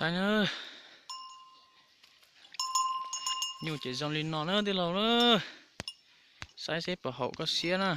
Saib na, nyuj ces zoo li no na tij laug na. Saib seb puas haum koj siab na.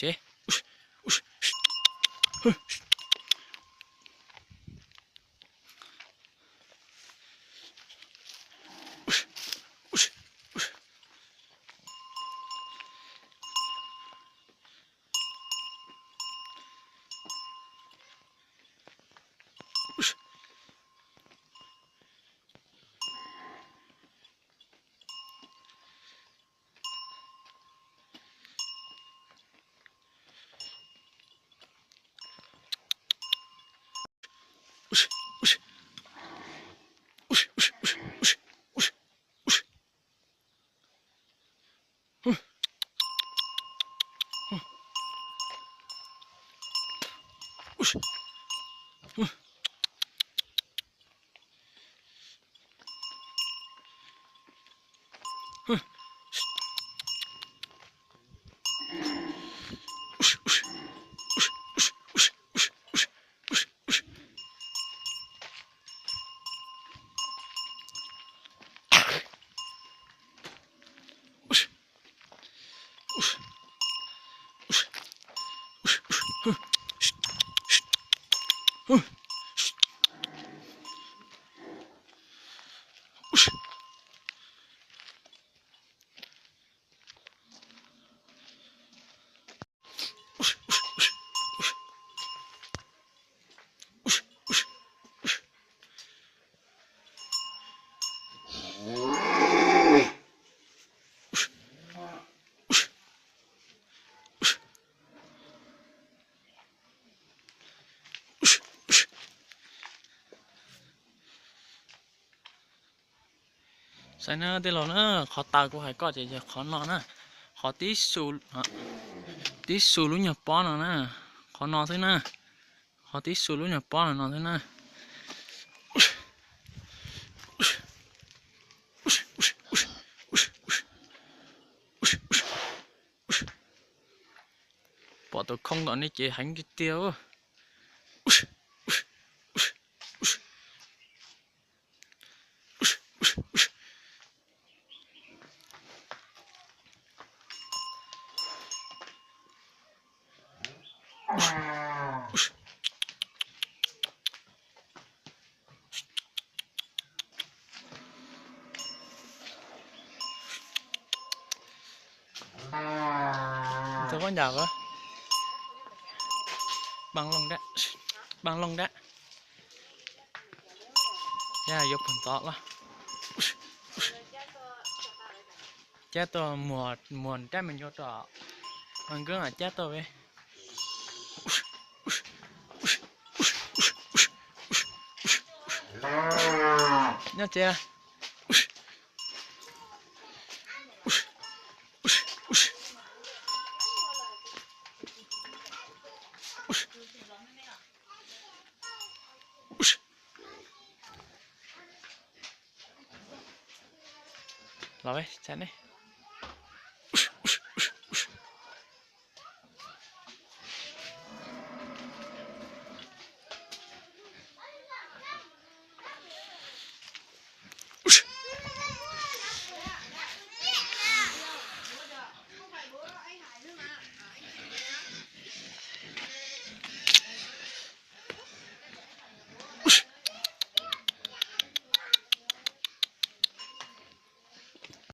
Ces Saib na tij laug na, qhov taw kuv hais koj ces yog qhov no na, qhov tib xu, tib xu lub nyuag pob no na, qhov no xwb na, qhov tib xu lub nyuag pob no no xwb na. Pom tus khoo tom ne ces heev tiag tiag. Tus koj ncaws, npaj looj dab, npaj looj dab. Yog yuav pug ntxov los. Cab tuaj muag, muag dab me nyuam rau. Mas nkawd cab tuaj ve. Nyob tsev. Los, tsa ne.